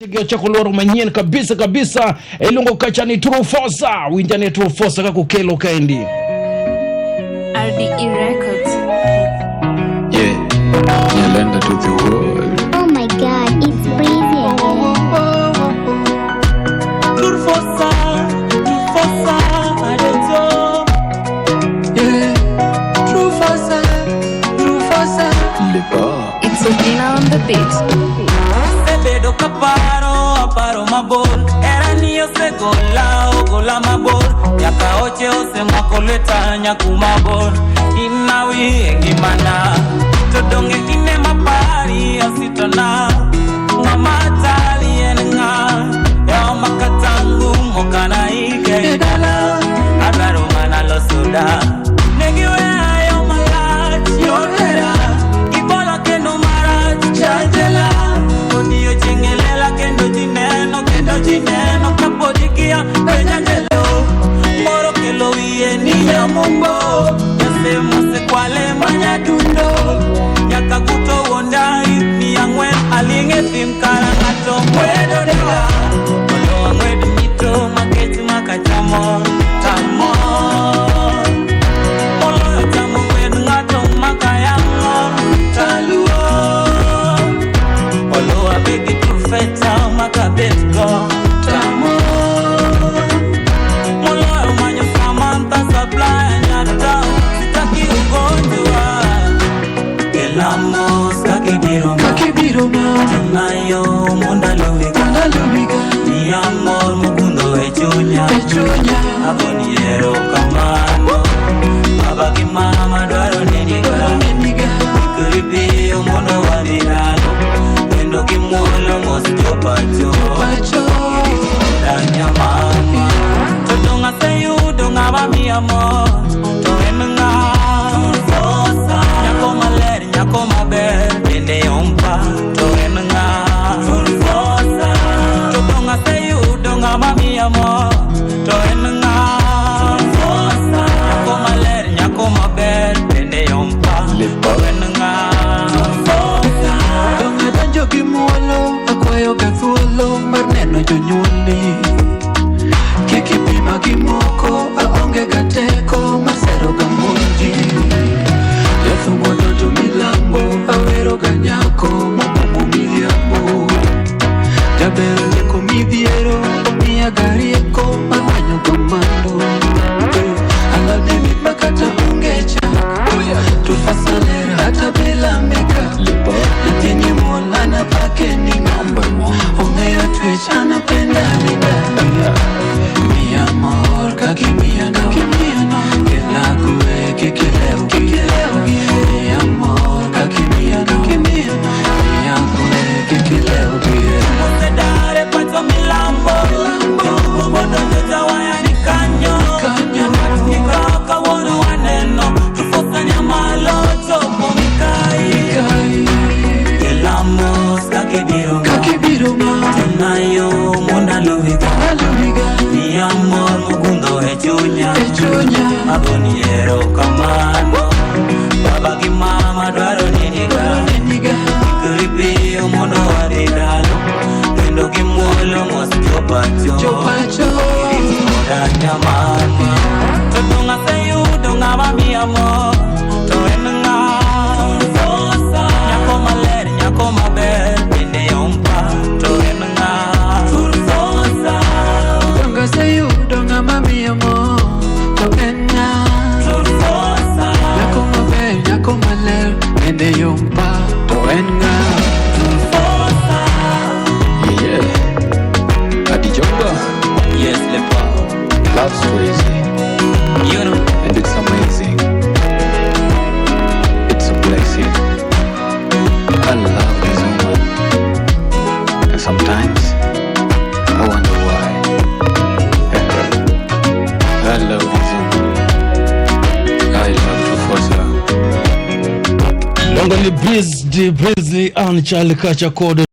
Ochako lworo manyien kabisa kabisa iluongo kacha ni True Forza. Winja ni True Forza kaka okelo kaendi. RDE Records. Yeah, Nyalenda to the world. Oh my God, it's breezy again. Turfosa, Turfosa, Adeto. Yeah, true forza, true forza. Lepa. It's Odina on the beat. Asebedo kaparo, aparo mabor. Era ni osegola, ogola mabor. Nyaka oche osemako lweta nyakuma bor. Inawi e ngimana. To donge ine mapari asitona. Ng'ama tali en ng'a. Yawa makatangu mokana ike dala. Adwaro mana loso da. Negiweya yo malach yor hera. Gibola kendo marach chajela. Odiochieng' e lela kendo ji neno kapod ikia penja jelo. Moro kelo wiye ni nyamumbo. Jasemo osekwale manyadundo. Nyaka guto wuonda higni ang'wen aling' e thim kara ng'ato ng'wedo denda. Mondo ang'wed mito makech makachamo tamo. Moloyo chamo ng'wed ng'ato makayang'o taluo. Oluwa be gi turfeta makabet go tamo. Moloyo manyo Samantha supplier nyata sitaki ugonjwa. Kelamos kakibiro ma Kakibiro ma, Tunayo mondo aluwiga aluwiga, Miya mor mogundho e chunya e chunya. Agoni erokamano Baba gi mama dwaro neniga Neniga, Ikri piyo mondo wadhi dalo Kendo gi muolo mos jopacho pacho. Danya mama To dong' aseyudo ng'ama miya mor To en ng'a Turfosa Nyako maler, nyako maber Bende ompa To en ng'a Turfosa To dong' aseyudo ng'ama miya mor To en ng'a Turfosa Nyako maler, nyako maber Bende ompa Lepa. To en ng'a Turfosa Dong' adonjo gi muolo, akwayo ga thuolo mar neno jonyuolni. Kik ipima gi moko, aonge ga teko mar sero ga monji. Jathum odonjo milambo, awero ga nyako mopomo midhiambo. Jaber otieko midhiero, omiya ga rieko mar manyo go mando. Alode mit makata onge chak, Turfosa ler hata bila makeup. Lepa. Nyathini muol anapake ni Number one. Ong'eyo twech anapenda mida Miya mor kaka imiya no Kela kwe kik ilew Miya mor kaka imiya no Miya kwe kik ilew Osedare pacho milambo Obodonjo jawaya ni kanyo Kanyo. Nika kawuono waneno Tufosa nyamalo chopo mikai Kai Kelamos kakibiro ma Kakibiro ma Tunayo mondo aluwiga Aluwiga Miya mor mogundho e chunya e chunya Agoni erokamano Baba gi mama dwaro neniga Neniga Ikri piyo mondo wadhi dalo Kendo gi muolo mos jopacho Jopacho Danya mama To dong' aseyudo ng'ama miya mor To en ng'a Turfosa Nyako maler, nyako maber Bende ompa To en ng'a Turfosa Dong' aseyudo ng'ama miya mor To en ng'a Turfosa Nyako maber, nyako maler Bende yompa To en ng'a Turfosa Yeah. Adijoba. Yes, Lepa Love's crazy. You know And it's amazing. It's a blessing. I love this woman. And sometimes I wonder why. I love this woman. I love to force her. Luongo ni Breezy Breezy an chal kacha kod